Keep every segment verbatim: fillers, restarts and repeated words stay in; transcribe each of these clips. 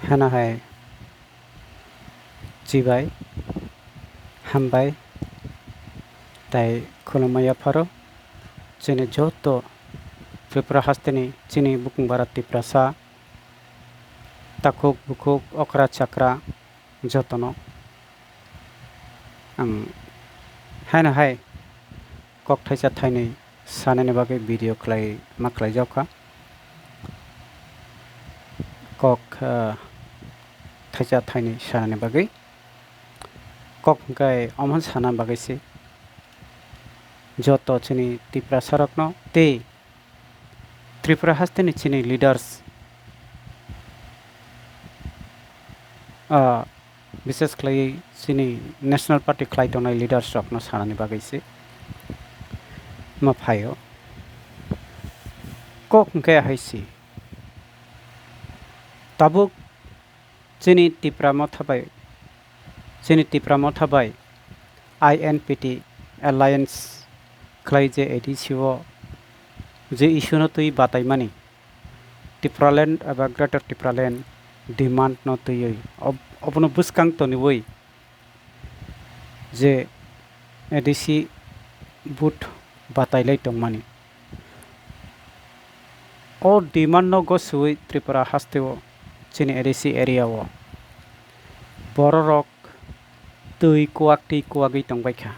Kheno hai chibai, hambai, tai khulumma yapharo chini joto Tripura hasteni chini bukung bara Tiprasa, takhuk bukhuk, okra chakra jotono ang haino hai kok thaisa thainwi sanani bagwi video khlai ma khlaijak kha. Kok, ah, thaisa thainwi sanani bagwi. Kok hwnkhe omo sana bagwi se joto chini Tiprasarokno tei Tripura hasteni chini leaders, ah, bises khlaiwi chini National Party khlai tongnai leaders rokno sanani bagwi se ma phaio. Kok hwnkhe hai se, tabuk chini Tipra Motha bai, chini Tipra Motha bai I N P T alliance khlai je A D C o je issue no twi bataimani, Tipraland eba Greater Tipraland demand no twiwi ob-, obono bwskang toniwi je A D C vote batailai tongmani. O demand no goswi Tripura hasteo chini A D C area o bororok twi kuwak twi kuwagwi tongbaikha.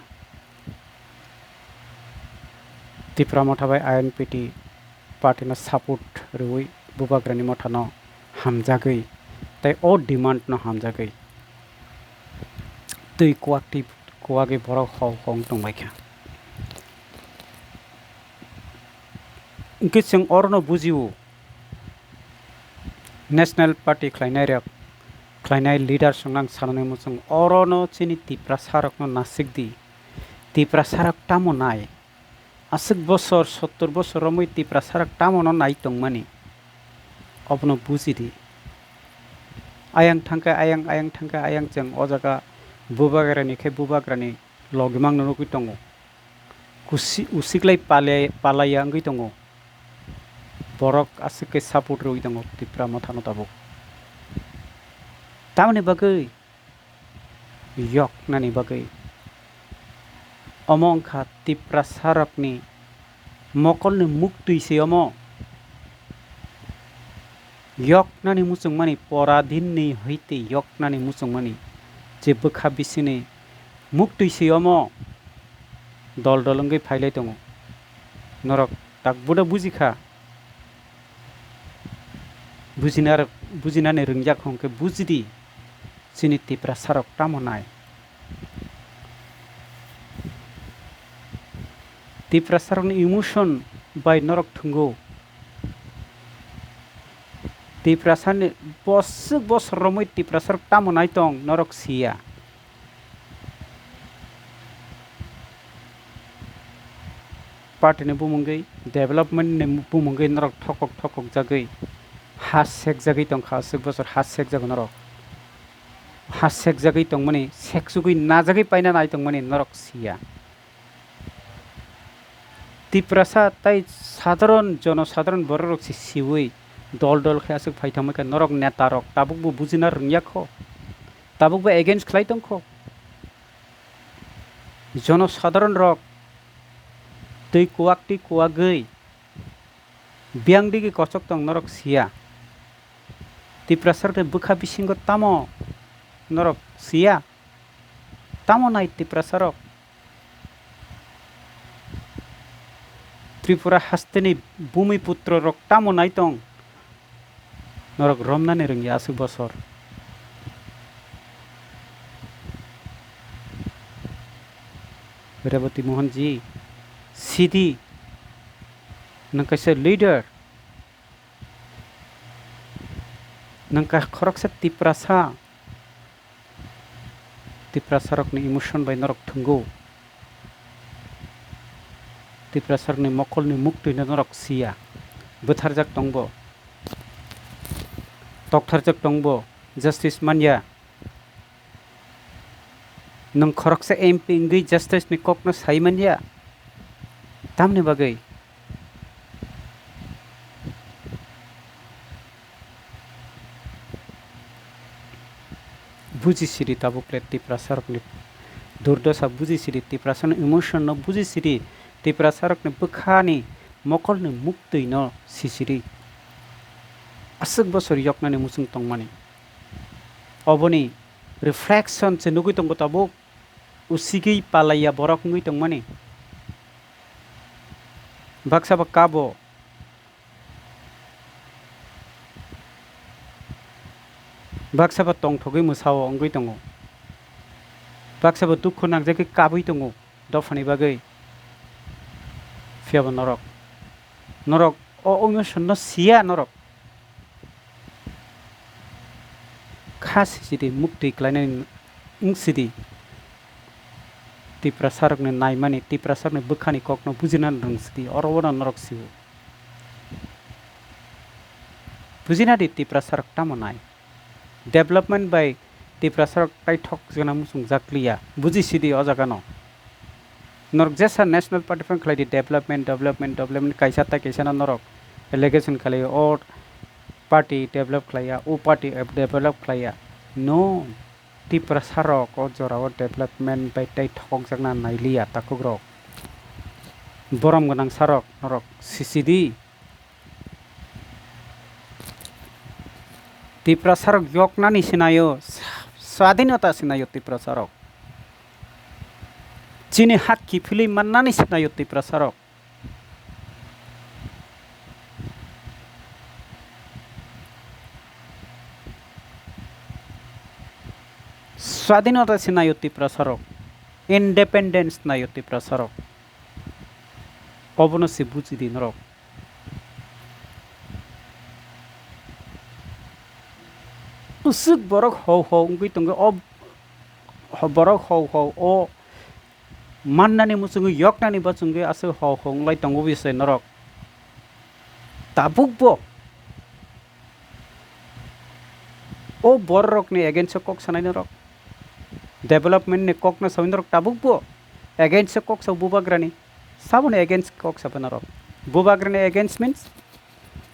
Tipra Motha bai I N P T party no support rwui Bubagrani Motha no hamjagwi tei o demand no hamjagwi twi kuwak twi kuwagwi borok hok hong tongbaikha. Hwnkhe chwng orono bujio, National Party khlainai rok, khlainai leaders rok nang sanani muchung orono chini Tiprasa rokno nasik di. Tiprasa rok tamo nai? Aswk bosor, sottor bosor romwi Tiprasa rok tamo no nai tongmani? Obono buji di. Ayang thangkhe ayang, ayang thangkhe ayang, chwng o jaga Bubagrani khe Bubagrani logimang no nugwi tongo. Kusi-, usiklai pale-, palaiya wngwi tongo. Borok aswk khe support rwui tongo Tipra Mothano tabuk. Tamoni bagwi yoknani bagwi. Omo wngkha Tiprasarokni mokolni muktwi se omo. Yoknani muchungmani, poradinni hoite yoknani muchungmani je bwkha bisini muktwi se omo dol dol wngwi phailai tongo. Norok tak buda bujikha, bujina-, bujinani rwngjak hwnkhe bujidi. Chini Tiprasarok tamo nai? Tiprasarokni emotion bai norok thwngo. Tiprasani boswk bosor romwi Tiprasarok tamo nai tong norok siya. Party ni bumungwi, development ni bumungwi norok thokok thokok jagwi ha sekjagwi tongkha, aswk bosor ha sekjago norok. Ha sekjagwi tongmani, seksugwi najagwi paina nai tongmani norok siya. Tiprasa tai sadharon, jonosadharon bororok se siwi dol dol khe aswk phai thangmani khe norok netarok tabukbo bujina rwngya kho, tabukbo against khlai tongkho. Jonosadharon rok twi kuwak twi kuwagwi biyang digi kochok tong norok siya. Tiprasarokni bwkha bisingo tamo norok siya? Tamo nai Tiprasarok? Tripura hasteni bumiputro rok tamo nai tong? Norok romnani rwngya aswk bosor. Reboti Mohan ji, sidi, nwng kaisa leader, nwng ka-, khoroksa Tiprasa, Tiprasarokni emotion bai norok thwngo. Tiprasarokni mokolni muktwino norok siya. Bwtharjak tongbo. Toktharjak tongbo. Justice manya. Nwng khoroksa M P wngwi justice ni kokno sai manya. Tamni bagwi? Buji sidi tabuk le Tiprasarokni durdosa, buji sidi Tiprasarokni emotion no, buji sidi Tiprasarokni bwkhani mokolni muktwi no sisidi. Aswk bosor yoknani muchung tongmani. Oboni reflection se nugwi tongo tabuk, usigwi palaiya borok wngwi tongmani. Baksa ba kabo, baksa ba tongthogwi mwsao wngwi tongo, baksa ba dukhu nangjagwi kabwi tongo dophani bagwi. Phiya bo norok, norok o emotion no siya norok. Kha sisidi muktwi klainani wngsidi. Tiprasarokni naimani, Tiprasarokni bwkhani kokno bujina rwngsidi, oro bono norok sio. Bujina di Tiprasarok tamo nai. Development bai Tiprasarok tai thok jana muchung jak liya. Buji sidi o jaga no. Norok jesa National Party phano khlai di development, development, development, kaisa tai kaisa no norok allegation khlai o party develop khlai ya, o party develop khlai ya. No, Tiprasarok o jora o development bai tai thok jakna nai liya takhuk rok. Borom gwnang sarok norok sisidi. Tiprasarok yoknani sinaio, sa-, swadhinota sinaio Tiprasarok. Chini hak kiphilwi mannani sinaio Tiprasarok. Swadhinota sinaio Tiprasarok. Independence naio Tiprasarok. Obono se bujidi norok. Usuk borok hau hau wngwi tongo, o ho-, borok hau hau o mannani muchungwi yoknani bachungwi aswk hau hau wnglai tongo bwsai norok. Tabukbo o bororokni against o kok sanai norok, development ni kokno sawi norok tabukbo against o kok sao bubagrani, saboni against kok sabo norok. Bubagrani against means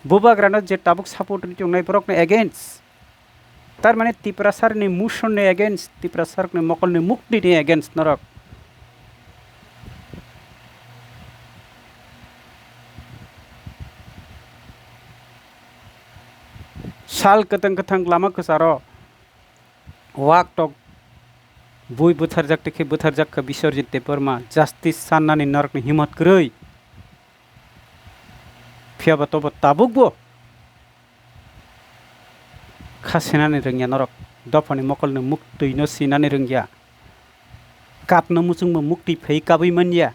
bubagrano je tabuk support ri tongnai borokni against. Tar mane Tiprasarni motion ni against, Tiprasarni mokolni mukti ni against norok. Sal kwtang kwthang lama kwcharo wak tok bui butharjak tei khe butharjak kha Biswarjit Debbarma, justice sannani norokni himot kwrwi. Phiya ba tobo tabukbo kha sinani rwngya norok, dophani mokolni muktwi no sinani rwngya, kapno muchungbo muktwi phai kabwi manya.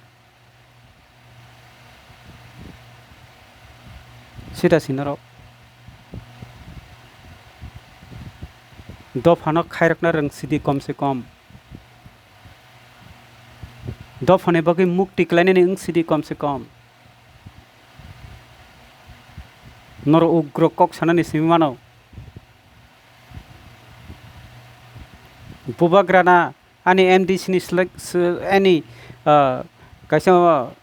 Sida si norok dophano khairokna rwng sidi kom se kom, dophani bagwi mukti klainani wng sidi kom se kom. Norok ugro kok sanani simi mano. Bubagrana ani M D C ni selek-, se-, ani, ah, kaisa, ah,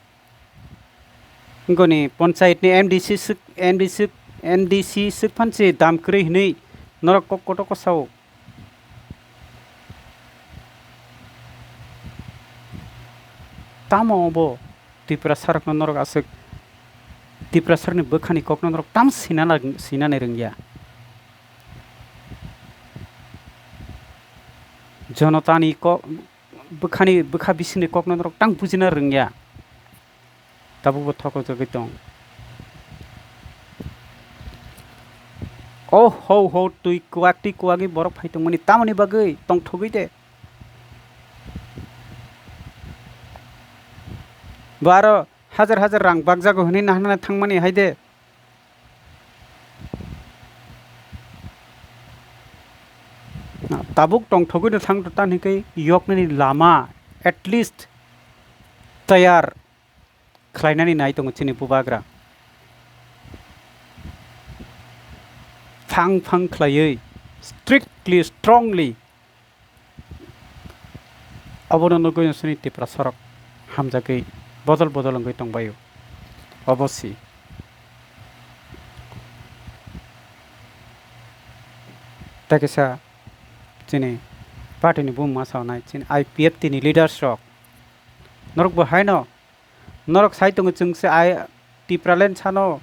ngoni panchayat ni M D C swk, M D C, M D C swk phan se dam kwrwi hinwi norok kok koto ko sao. Tamo obo Tiprasarokno norok aswk, Tiprasarokni bwkhani kokno norok tam sinana-, sinani rwngya. Jonotani kok, bwkhani, bwkha bisingni kokno norok tang bujina rwngya. Tabukbo thokjagwi tong. O ho ho twi kwak twi kwagwi borok phai tongmani tamoni bagwi tongthogwi de. Bo aro hajar hajar rang bakjago hwnwi naharna thangmani hai de. Tabuk tongthogwi no thang tan hwnkhe yoknani lama at least tayar khlainani nai tongo chini bubagra. Phang phang khlaiwi, strictly, strongly, abono nugwi chini Tiprasarok hamjagwi bodol bodol wngwi tongbaio. Obo si. Tei kisa chini Party ni bumung ma sanai, chini I P F T ni leaders rok. Norok bo haino, norok sai tongo chwng se ai Tipraland sano.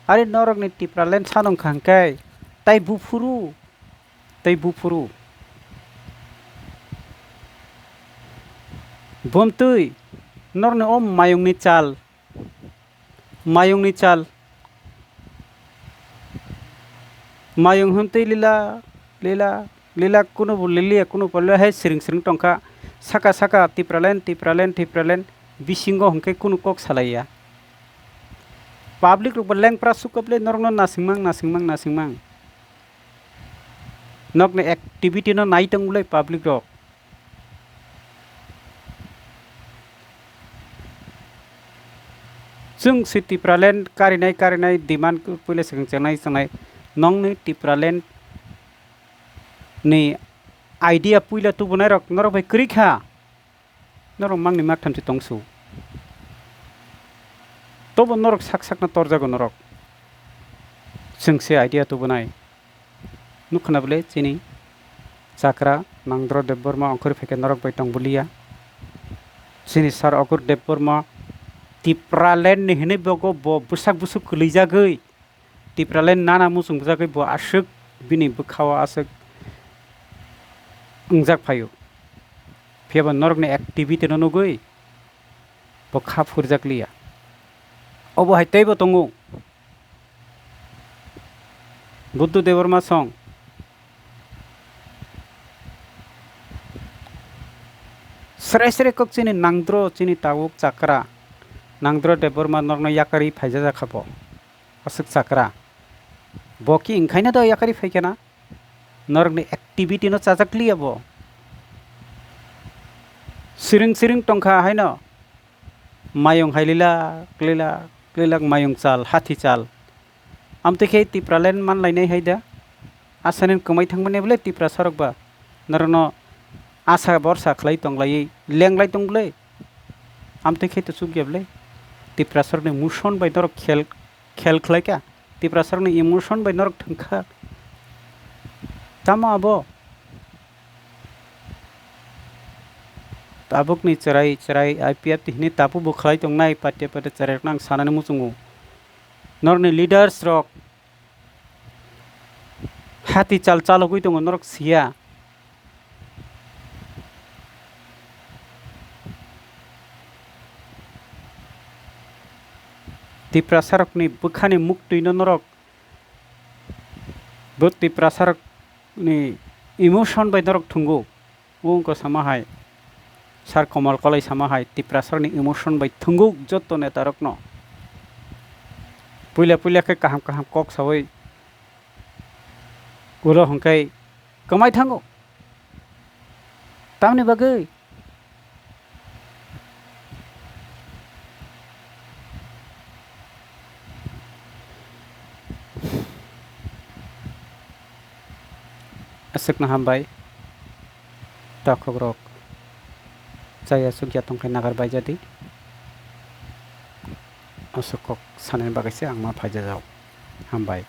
Ari norok ni Tipraland sano wngkha hwnkhe tai buphuru, tai buphuru. Bomtwi, norok ni o mayung ni chal. Mayung ni chal. Mayung hwn twi lila, lila, lila, kuno bo liliya, kuno bo liliya, hai siring siring tongkha. Saka saka Tipraland, Tipraland, Tipraland, bisingo hwnkhe kuno kok salaiya. Public rok bo lengpra sukop le norokno nasingmang, nasingmang, nasingmang. Nokni activity no nai tong le public rok. Chwng se Tipraland karinai, karinai demand puila swkang chengnai, chengnai. Nongni Tipraland ni idea puila tubunai rok norok bai kwrwi kha. Norok mangni makthamchi tongsu. Tobo norok sak sakno torjago norok. Chwng se idea tubunai. Nukha na bwle chini chakra Nangdro Debbarma ongkhorwi phaikhe norok bai tong buliya. Chini sir Ogur Debbarma Tipraland ni hinwi bogo bo bwsak bwswk kwlwijagwi Tipraland nana muchung bwjagwi bo aswk bini bwkhao aswk wngjak phaio. Phiyaba norokni activity no nugwi bo kha phurjak liya. Obo hai teibo tongo. Buddha Debbarma song. Sere sere kok chini Nangdro, chini tabuk chakra. Nangdro Debbarma norokno yakarwi phaijajak kha bo. Aswk chakra. Bo ki wngkhaino do yakarwi phaikha na? Norokni activity no chajak liya bo. Siring siring tongkha haino. Mayung hai lila, klila, klila mayung chal, hathi chal. Amtwi khe Tipraland manlainai hai da? Asani kwmai thangmani bwle Tiprasa rok ba? Norokno asa borsa khlai tonglaiwi lenglai tong bwle? Amtwi khe to chukya bwle? Tiprasa rokni motion bai norok khel, khel khlai kha? Tiprasa rokni emotion bai norok thwng kha? Tamo abo? Tabukni chwrai chwrai I P F T hini tabu bo khlai tongnai, patia patia chwrai rokno ang sanani muchungo. Norokni leaders rok hati chal chalogwi tongo, norok siya. Tiprasa rokni bwkhani muktwi no norok bo Tiprasa rokni emotion bai norok thwngo. Wngkha sama hai, Sir Komal Kolai sama hai, Tiprasarokni emotion bai thwnguk jotto netarokno. Puila puila khe kaham kaham kok saui ulo hwnkhe kwmai thango. Tamni bagwi? Aswkno hambai. Takhuk rok chaya chukya tongkhe nagar baijadi. Aswk kok sanani bagwi se ang ma phaijajao. Hambai.